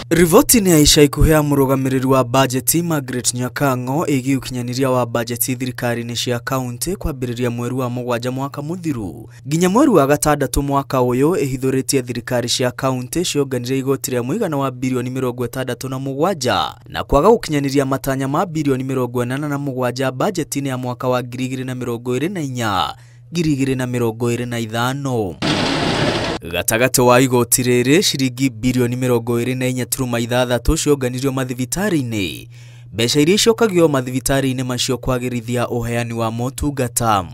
Riboti-inĩ ya ica ikuhĩ ya mũrũgamĩrĩri wa bajeti Margaret Nyakang'o ĩgiĩ ũkinyanĩria wa bajeti thirikari-inĩ cia kaunti kwambĩrĩria mweri wa mũgwanja mwaka mũthiru nginya mweri wa gatandatũ mwaka ũyũ ĩhithũrĩtie thirikari cia kaunti cionganirie igoti rĩa mũigana wa birioni 67 na kwaga gũkinyanĩria matanya ma birioni 87 bajeti-inĩ ya mwaka wa 2024 2025. Gatagatĩ wa igoti rĩrĩ ciringi birioni 24.6 cionganirio mathibitarĩ-inĩ, mbeca iria icokagio mathibitarĩ-inĩ macio kwagĩrithia ũheani wa motungata.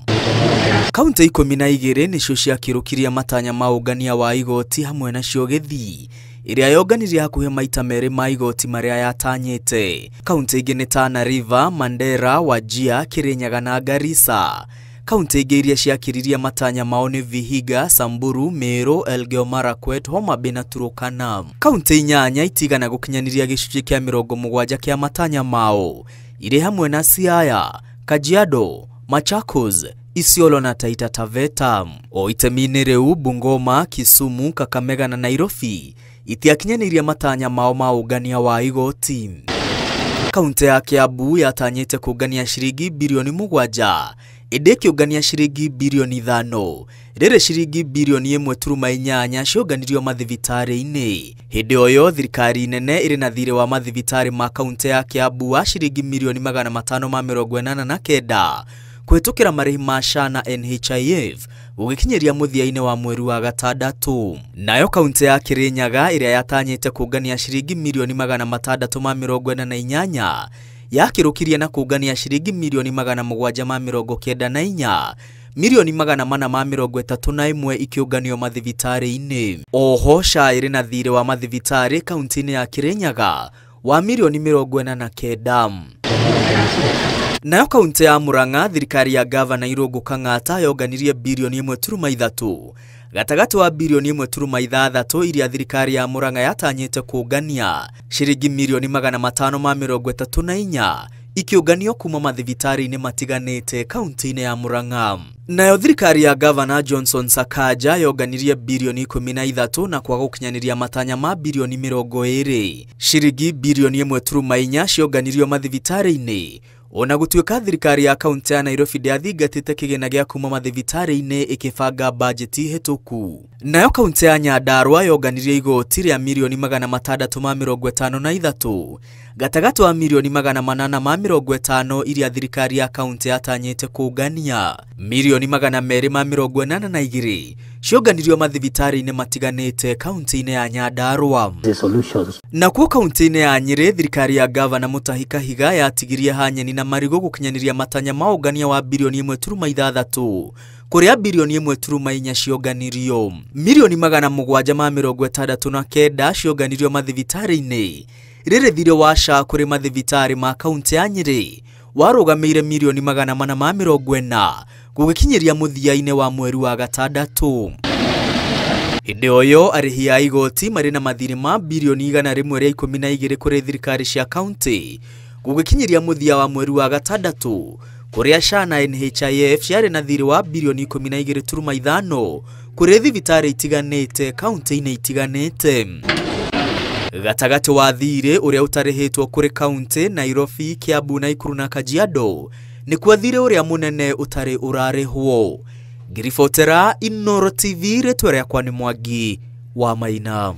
Kaunti 12 nĩcio ciakĩrũkirie matanya ma ũngania wa igoti hamwe nacio Gĩthii ĩrĩa yonganirie hakuhĩ maita merĩ ma igoti marĩa yatanyĩte. Kaunti ingĩ nĩ Tana River, Mandera, Wajir, Kirinyaga na Garissa. Kaunti ingĩ iria ciakĩririe matanya mao nĩ Vihiga, Samburu, Meru, Elgeyo Marakwet, Homa Bay na Turkana. Kaunti 8 itigana gũkinyanĩria gĩcunjĩ kĩa 70 kĩa matanya mao irĩ hamwe na Siaya, Kajiado, Machakos, Isiolo na Taita Taveta. O itemi-inĩ rĩu Bungoma, Kisumu, Kakamega na Nairobi itiakinyanĩirie matanya mao ma ũngania wa igoti. Kaunti ya Kiambu yatanyĩte kũngania ciringi birioni 7 ĩndĩ ĩkĩũngania ciringi birioni 5 rĩrĩ ciringi birioni 1.8 cionganirio mathibitarĩ-inĩ. Hĩndĩ o ĩyo thirikari nene ĩrĩ na thirĩ wa mathibitarĩ ma kaunti ya Kiambu wa ciringi mirioni 589 kũhĩtũkĩra marĩhi ma SHA na NHIF gũgĩkinyĩria mũthia-inĩ wa mweri wa gatandatũ. Nayo kaunti ya Kirinyaga ĩrĩa yatanyĩte kũngania ciringi mirioni 648 yakĩrũkirie na kũngania ciringi mirioni 794, mirioni 431 ikĩũnganio mathibitarĩ-inĩ. Oho SHA ĩrĩ na thirĩ wa mathibitarĩ kaunti-inĩ ya Kirinyaga wa mirioni 49. Nayo kaunti ya Murang'a thirikari ya gavana Irũngũ Kang'ata yonganirie birioni 1.3 gatagatĩ wa birioni 1.6 iria thirikari ya Murang'a yatanyĩte kũngania ciringi mirioni 534 ikĩũnganio kuma mathibitarĩ-inĩ matiganĩte kaunti-inĩ ya Murang'a. Nayo thirikari ya gavana Johnson Sakaja yonganirie birioni 13 na kwaga gũkinyanĩria matanya ma birioni 20. Ciringi birioni 1.4 cionganirio mathibitarĩ-inĩ ona gũtuĩka thirikari ya kaunti ya Nairobi ndĩathingatĩte kĩgĩna gĩa kuma mathibitarĩ-inĩ ĩkĩbanga bajeti hĩtũku. Nayo kaunti ya Nyandarua yonganirie igoti rĩa mirioni 653 gatagatĩ wa mirioni 850 iria thirikari ya kaunti yatanyĩte kũngania. Mirioni 282 cionganirio mathibitarĩ-inĩ matiganĩte kaunti-inĩ ya Nyandarua. Nakuo kaunti-inĩ ya Nyĩrĩ thirikari ya gavana Mutahi Kahiga yatigirie hanyeni na marigũ gũkinyanĩria matanya ma ũngania wa birioni 1.6 kũrĩa birioni 1.4 cionganirio. Mirioni 769 cionganirio mathibitarĩ-inĩ. Rĩrĩ thirĩ wa SHA kũrĩ mathibitarĩ ma kaunti ya Nyĩrĩ warũgamĩire mirioni 440 gũgĩkinyĩria mũthia-inĩ wa mweri wa gatandatũ. Hĩndĩ o ĩyo arĩhi a igoti marĩ na mathirĩ ma birioni 112 kũrĩ thirikari cia kaunti gũgĩkinyĩria mũthia wa mweri wa gatandatũ kũrĩa SHA na NHIF ciarĩ na thirĩ wa birioni 12.5 kũrĩ thibitarĩ itiganĩte kaunti-inĩ itiganĩte. Gatagatĩ wa thirĩ ũrĩa ũtarĩhĩtwo kũrĩ kaunti Nairobi, Kiambu, Nakuru na Kajiado nĩkuo thirĩ ũrĩa mũnene ũtarĩ ũrarĩhwo. Ngiribotera Inooro TV, rĩtwa rĩakwa nĩ Mwangi wa Maina.